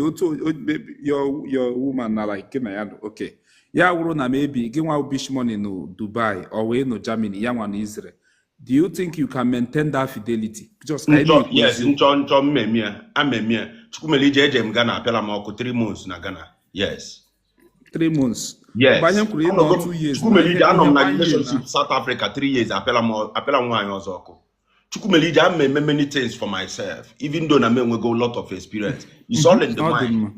Otu your woman na like gị na ya nọ, okay, ya wụrụ na maybe gị nwa Bish Money nọ Dubai or wee nọ Germany, ya nwa na Israel, do you think you can maintain that fidelity? Just ka anyị Nchọ, na-ekwu yes. eziokwu. Nchọ nchọ mmemme ya, amemme ya. Chukwumelije, eje m Ghana, apịala m ọkụ 3 months na Ghana, yes. 3 months? Yes. Mgbe anyị kwuru ịnọ Anọgo m 2 years na Chukwumelije, ihe anọ ihe m na one year na relationship South Africa 3 years, apịala m nwaanyị ọzọ ọkụ. Chukwumelije, I'm eme many things for myself, even though na m enwego lot of experience. It's all in the Ọ dị mind. mma.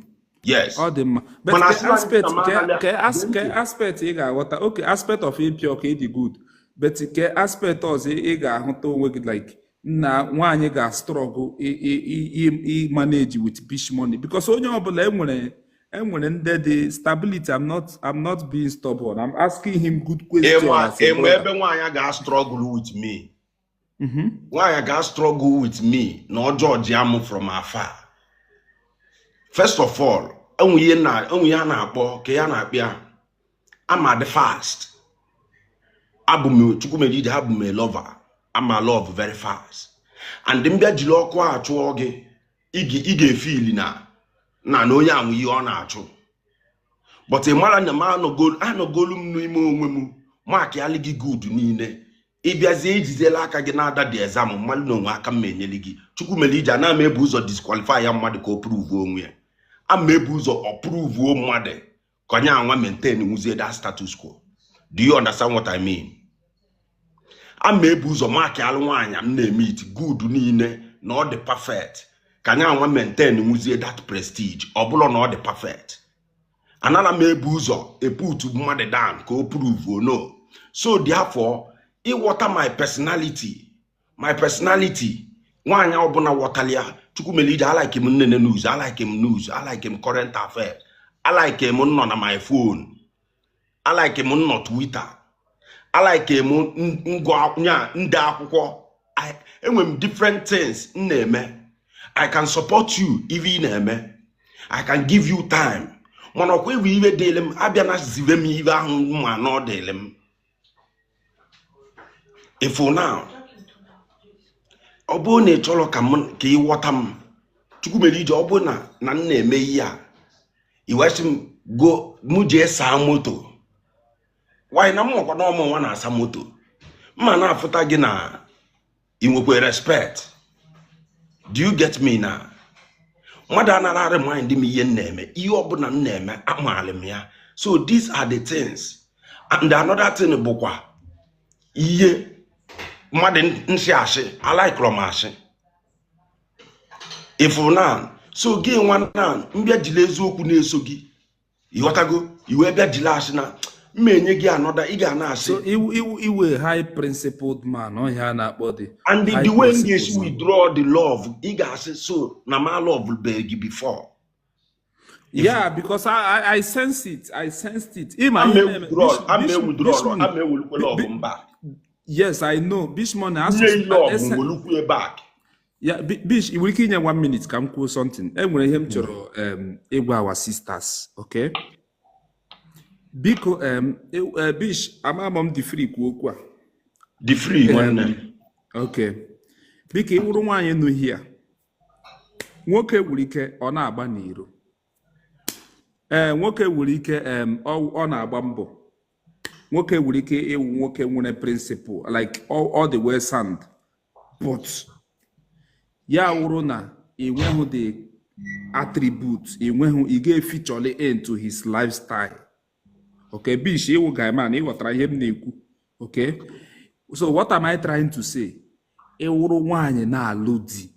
Yes. Ọ dị mma, but Mana ke asịla gị aspect na m ke analị ke as gee ke ntị. aspect ị ga-aghọta, okay, aspect of ịpịa ọka ịdị good, but ke aspect ọzọ ị ga-ahụta onwe gị like na nwaanyị ga-struggle i manage with Bish Money, because onye ọbụla enwere ndị dị stability. I'm not being stubborn, I'm asking him good question Ịma as a ịma brother. Ebe nwaanyị ga-struggle with me, nwaanyị ga-struggle with me na ọjọọ ji amụ from afar. First of all, enwe ihe na enwe ihe a na-akpọ ka ya na-akpịa ama dị fast. Abụ m Chukwumerije, abụ m a lover, ama love very fast, and mbịa jiri ọkụ a chụọ gị, ị ga-efili na onye anwụ ihe ọ na-achụ, but ị mara na m anọgolu m n'ime onwe m mark alị gị good niile. Ịbịazie ejiziela aka gị na-ada dị exam mmadụ na onwe aka m enyeli gị. Chukwumerije, ana m ebu ụzọ disqualify ya mmadụ ka o prove onwe ya. Ama ebu ụzọ ọ prove mmadụ ka onye anwa maintain nwuzie that status quo. Do you understand what I mean? Ama ebu ụzọ mark alụ nwaanyị m na-eme it good niile na ọ dị perfect ka anyị anwa maintain nwuzie that prestige. Ọ bụla na ọ dị perfect, anara m ebu ụzọ eputu mmadụ down ka o prove no. So therefore, ịghọta my personality, my personality, nwaanyị ọbụla ghọtara ya. Chukwumelije, alike m nnene news, alike m news, alike m current affairs, alike m nọ na my phone, alike m nọ Twitter, alike m ngụ nya nde akwụkwọ. Enwere m different things m na-eme. I can support you if ị na-eme, I can give you time, mana ọkwa iwe iwe dịịlị m abịa na zive m iwe ahụ ma na ọ dịịlị m ifu now. Ọ bụrụ na ị chọrọ ka m ka ị ghọta m, Chukwumerije, ọ bụrụ na m na-eme ihe a, i wee sị m go mụ jee saa moto wanyị na m makwa na ọmụ nwa na-asa moto mma na-afụta gị na ị nwekwa respect. Do you get me? Na mmadụ anara remind m ihe m na-eme, ihe ọbụla m na-eme amaala m ya. So these are the things. And another thing bụkwa ihe mmadụ nsị asị alaikọrọ m asị ịfụ na so gị nwa na mbịa jiri eziokwu na-eso gị, ịghọtago? Iwe bịa jiri asị na mma enye gị anọda ị ga na-asị. So iwe high principled man, ọhịa a na-akpọ the And high the way m principled ga-esi man. withdraw the love, ị ga-asị so na ma love beghị gị before. Yeah, because I sense it. I sensed it. Ịma ama ihe na-eme withdraw Bish ama Bish Bish withdraw Money. Ama ewelukwe love mba. Yes, I know. Bish Money nye asụsụ love ese welukwe back. Ya Bish, ị nwere ike inye one minute ka m kwuo something. E nwere ihe m chọrọ ịgwa our sisters, okay? Biko, Bish, ama m dị free kwuo okwu a. Dị free, nwanne. Okay. Biko, ị wụrụ nwaanyị nụ here. Nwoke nwere ike ọ na-agba n'iro. Ee, nwoke nwere ike ọ na-agba mbọ. Nwoke nwere ike ịwụ nwoke nwere principle like all the way sound, but ya wụrụ na enweghị the attribute, enweghị ị ga-efeaturely into his lifestyle. Okay, Bish, ịwụ guy man, ị ghọtara ihe m na-ekwu. Okay, so what am I trying to say? Ịwụrụ nwaanyị na-alụ di,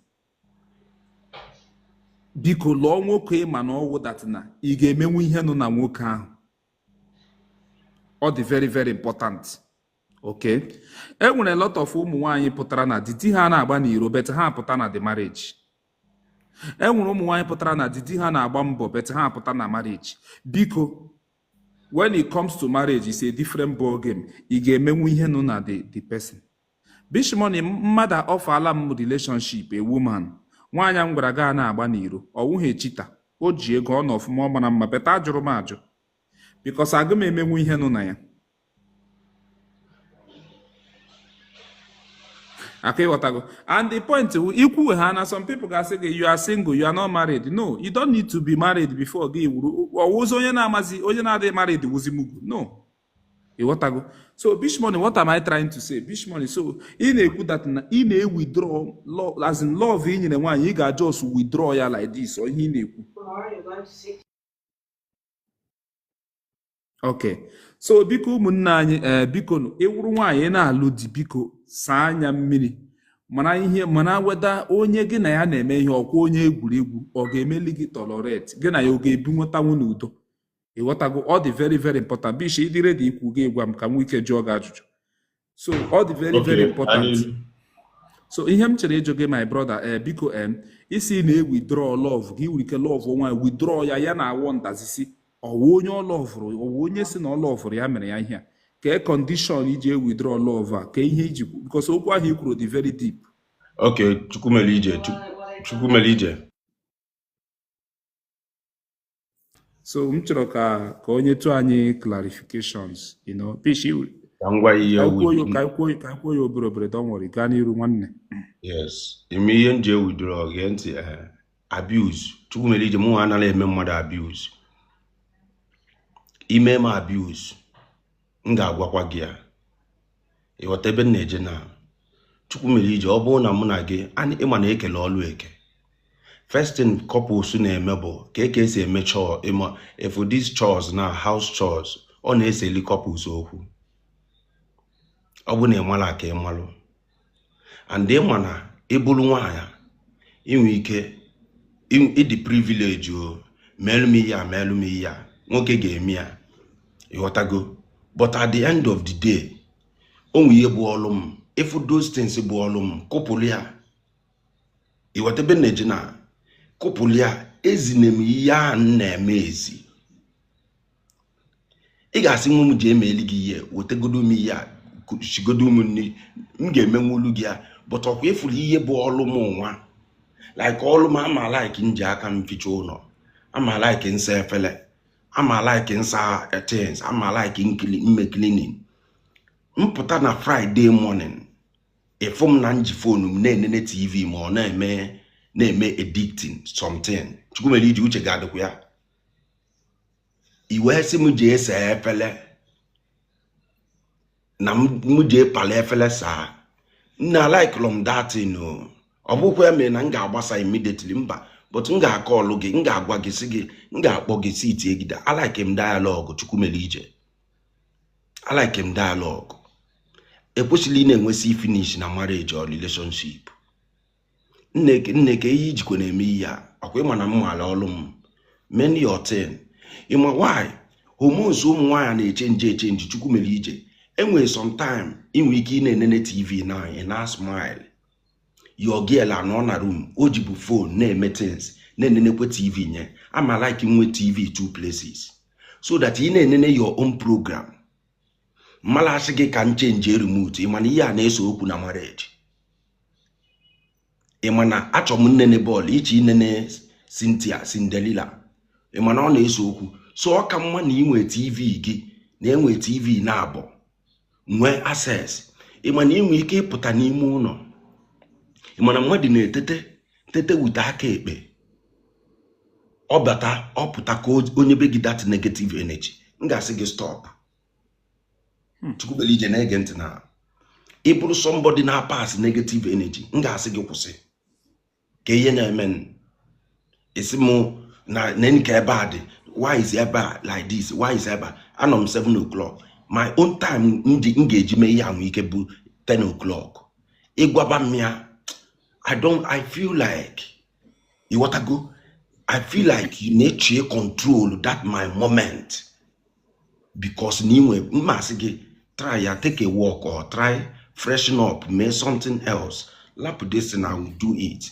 biko lụọ nwoke ịma na ọwụ that na ị ga-emenwu ihe nọ na nwoke ahụ. Ọ dị very very important. Okay, e nwere a lot of ụmụ nwaanyị pụtara na di, di ha na-agba n'iro, but ha pụta na the marriage. E nwere ụmụ nwaanyị pụtara na di, di ha na-agba mbọ, but ha pụta na marriage. Biko, when it comes to marriage, it's a different ball game. Ị ga-emenwu ihe nọ na the person. Bish Money, mmadụ ọfala m relationship, a woman, nwaanyị m gwara gaa na-agba n'iro, ọ wụghị chita, o ji ego, ọ nọ ọfụma, ọ mara mma, but ajụrụ m ajụ because agụ m emenwu ihe nọ na ya. Aka ịghọtago. And the point wụ, ikwu ha na some people ga-asị gị, "You are single, you are not married." No, you don't need to be married before gị wuru ọwụzi onye na-amazi onye na-adịghị married wụzi mugu. No, ịghọtago? So Bish Money, what am I trying to say, Bish Money? So ị na-ekwu that na ị na-withdraw love, as in love ị nyere nwaanyị, ị ga-just withdraw ya like this, ọ ihe ị na-ekwu? Okay, so biko, ụmụnne anyị, ee, biko nụ, ịwụrụ nwaanyị, ị na-alụ di, biko saa anya mmiri, mara ihe, mara weda onye gị na ya na-eme ihe ọkwa onye egwuregwu, ọ ga-emeli gị tolerate, gị na ya ọ ga-ebi nwetanwu n'udo. Ịghọtago? Ọ dị very very important. Bish, ịdị ready ikwu, gị gwa m ka m nwee ike jụọ gị ajụjụ. So ọ dị very very Okay, important. anyị. So ihe m chere ịjụ gị, my brother, ee, biko, em isi na-withdraw love gị, nwere ike love nwaanyị, withdraw ya, ya na-awọ ndazisi ọwụ onye ọ loveụrụ, ọwụ onye si na ọ loveụrụ ya mere ya ihe a, kee condition iji withdraw love a, ka ihe iji kwu, because okwu ahụ i kwuru dị very deep. Okay, Chukwumelije, Chukwumelije. So m chọrọ ka onye tụọ anyị clarifications. Bish. Ka m gwa ihe Ka anyị kwuo ya with ka anyị kwuo ya obere obere. Don't worry, gaa n'iru, nwanne. Yes, ime ihe m ji ewithdraw, gee ntị, abuse. Chukwumelije, mụ nwa anaghị eme mmadụ abuse. Ime m abuse, m ga-agwakwa gị ya. Ịghọta ebe m na-eje na Chukwumelije? Ọ bụrụ na mụ na gị ịma na ekele ọlụ eke, first thing couples na-eme bụ ka eke esi eme chore. Ịma if these chores na house chores, ọ na-eseli couples okwu. Ọ bụ na ịmala ka ịmalụ and ịma na ịbụrụ nwaanyị, inwe ike ịdị privilege o meelu m ihe a, meelu m ihe a, nwoke ga-eme ya. Ịghọtago? But at the end of the day, o nwe ihe bụ ọlụ m. Ịfụ those things bụ ọlụ m, kụpụrụ ya. Ịghọta ebe m na-eje na kụpụrụ ya? Ezine m ihe a m na-eme ezi. Ị ga-asị nwa m ji emeli gị ihe, wetegodo m ihe a, chigodo m nri, m ga-emenwulu gị ya. But ọkwa ịfụrụ ihe bụ ọlụ m nwa, like ọlụ m, ama like m ji aka m ficha ụlọ, ama like nsa efele, ama like nsa things, ama like mme cleaning. Mpụta na Friday morning, ịfụ m na m ji phone m na-enene TV ma ọ na-eme editing something. Chukwumere iji uche ga-adịkwa ya. I wee sị m jee see efele na m jee pala efele saa nna likelụ m datin o. Ọ bụkwa ya mere na m ga-agbasa immediately, mba, but m ga-akọlụ gị, m ga-agwa gị, sị gị, m ga-akpọ gị si tie gị. Alike m dialogue. Chukwumere ije, alike m dialogue. Ekwesịrị ị na-enwesị finish na marriage or relationship. Nneke, nneke, ihe ijikwa na-eme ihe a, ọkwa ịma na m maara ọlụ m. Many your thing, ịma why hormones ụmụ nwaanyị na-echange echange. Chukwu mere ije, enwere sometime inwe ike ị na-enene TV na ị na smile, your girl anọ na room, o ji bụ phone na-eme things, na-enenekwe TV nye. Ama like nwe TV two places so that ị na-enene your own program, mmalasị gị ka m change remote. Ị mana ihe a na-ese okwu na marriage. Ị ma na achọ m nnene bọọlụ iche inene Cynthia Cinderella. Ị ma na ọ na-ese okwu. So ọ ka mma na inwe TV gị na enwe TV na-abụ nwee access. Ị ma na inwe ike ịpụta n'ime ụlọ. Ị ma na mmadụ na-etete tete wute aka ekpe, ọ bata, ọ pụta ka onye be gị that negative energy, m ga-asị gị stop. Chukwubele ije, na-ege ntị na ị bụrụ somebody na-pass negative energy, m ga-asị gị kwụsị ka ihe na-eme. Esi m na nke ebe a dị, why is ebe a like this, why is ebe a? Anọ m 7 o'clock, my own time m ji m ga-eji mee ihe ahụ ike bụ 10 o'clock. Ịgwaba m ya, I don't, I feel like, ịghọtago, I feel like you na-eche control that my moment because na inwe mmasị gị, try ya, take a walk or try freshen up, mee something else, lapụ this and I will do it.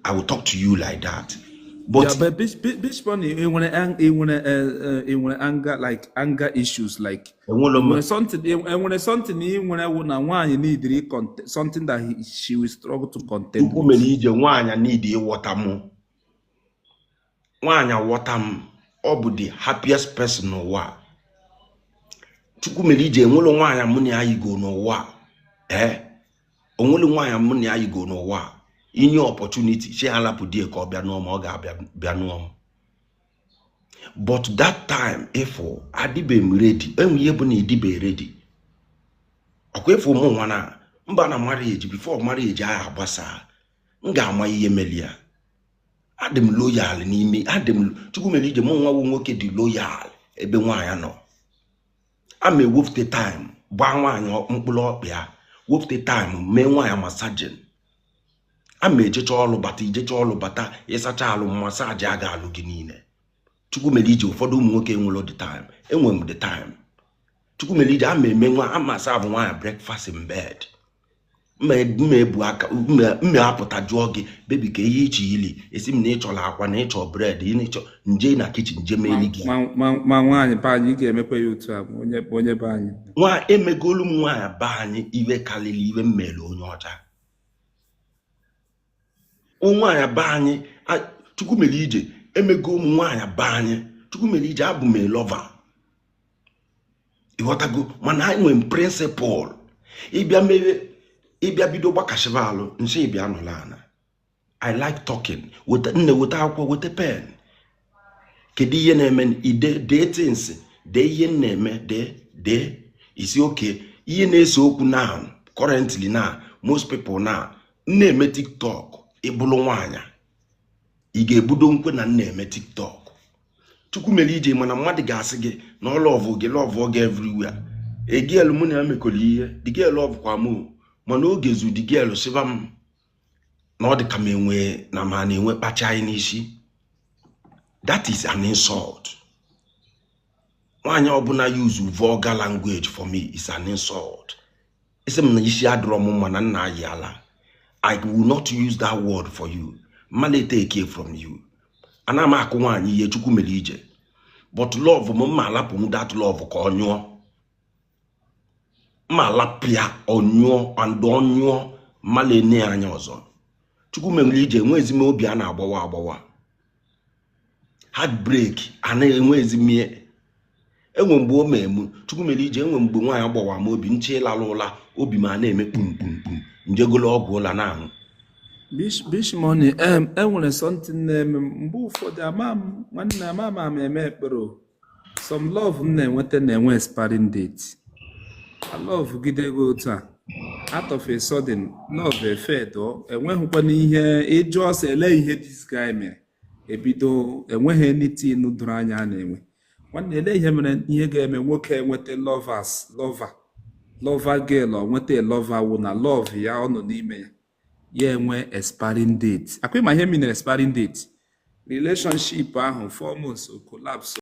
I will talk to you like that, but Yeah, but Bish Bunny, enwere anger, like anger issues, like enwere m enwere something, enwere something ị nwere wụ na nwaanyị need something that she will struggle to contend Chukwu with. Mere ije, nwaanyị need ịghọta mụ. Nwaanyị ghọta m, ọ bụ the happiest person n'ụwa. Chukwu mere ije, enwere nwaanyị mụ na ya yigo n'ụwa, ee. Onwere nwaanyị mụ na ya yigo n'ụwa a, inye opportunity chi ya lapụ di ya ka ọ bịa nụọ m, ọ ga-abịa bịa nụọ m. But that time ịfụ adịbe m ready. Enwe ihe bụ na ịdịbe ready. Ọkwa ịfụ mụ nwa na mba na marriage, before marriage ahụ agbasa, m ga-ama ihe meli ya. Adị m loyal n'ime, adị m. Chukwu mere ije, mụ nwa bụ nwoke dị loyal ebe nwaanyị nọ. A ma ewepụta time gbaa nwaanyị mkpụrụ ọkpa ya, wepụta time mee nwaanyị massaging. A ma ejecha ọlụ bata, ijecha ọlụ bata, ịsacha alụ, massage a ga-alụ gị niile. Chukwu mere ije, ụfọdụ ụmụ nwoke enwere the time, enwe m the time. Chukwu mere ije, ama eme nwa ama serve nwaanyị breakfast in bed. Mma ebu aka mma apụta jụọ gị, "Baby, ka ihe iche ili?" Esi m na ịchọrọ akwa, na ịchọ bread, ịchọ nje na kitchen nje meeli gị. Ma nwaanyị be anyị, ị ga-emekwa ya otu a, ma onye be anyị. Nwa emegolu m nwaanyị be anyị iwe karịrị iwe m mere onye ọcha. Nwaanyị be anyị, Chukwu mere ije, emego m nwaanyị be anyị. Chukwu mere ije, abụ m a lover, ịghọtago? Mana anyị nwere principle. Ịbịa mere, ịbịa bido gbakasịba alụ nsị, ịbịa nọla ana. I like talking. Weta nne, weta akwụkwọ, weta pen. Kedu ihe na-eme? Ide, dee things, dee ihe m na-eme, dee, dee isi oke ihe na-ese okwu now. Currently now, most people now na-eme TikTok. Ịbụrụ nwaanyị, ị ga-ebudo nkwe na m na-eme TikTok. Chukwu mere ije, mana mmadụ ga-asị gị na ọ love gị, love gị everywhere. A girl mụ na ya mekọrọ ihe, the girl love kwa mụ, mana oge zu the girl sịba m na ọ dị ka m enwe na ma na-enwe kpacha anyị n'isi. That is an insult. Nwaanyị ọbụla use vulgar language for me is an insult. Isi m na isi adịrọ m mma, na nna ayi ala, I will not use that word for you. Mmadụ take it from you. Ana m akụ nwaanyị ihe. Chukwu mere ije, but love m, mma alapụ m that love ka ọ nyụọ. Mma alapụ ya, ọ nyụọ, and ọ nyụọ, mmadụ ene ya anya ọzọ. Chukwu mere ije, enwe ezime obi a na-agbawa agbawa, heartbreak a na-enwe ezimie enwe mgbe o mee mụ. Chukwu mere ije, enwe mgbe nwaanyị gbawa m obi, nche ịlalụ ụla, obi m a na-eme kpum kpum kpum, njegolo ọgwụ ụla na-aṅụ. Bish Money, enwere something na-eme m mgbe ụfọdụ. Ama m, nwanne, ama m ama eme ekpere o. Some love m na-enweta na-enwe expiring date. I love gide gị otu a, out of a sudden love efedo, enweghịkwana ihe ịjụ ọsọ ele ihe this guy mere ebido, enweghị anything doro anya a na-enwe. Nwanne, ele ihe mere ihe ga-eme nwoke enweta lovers, lover, lover girl, ọ nweta lover wụ na love ya ọ nọ n'ime ya, ya enwe expiring date? Akwa ịma ihe mere expiring date, relationship ahụ 4 months o collapse.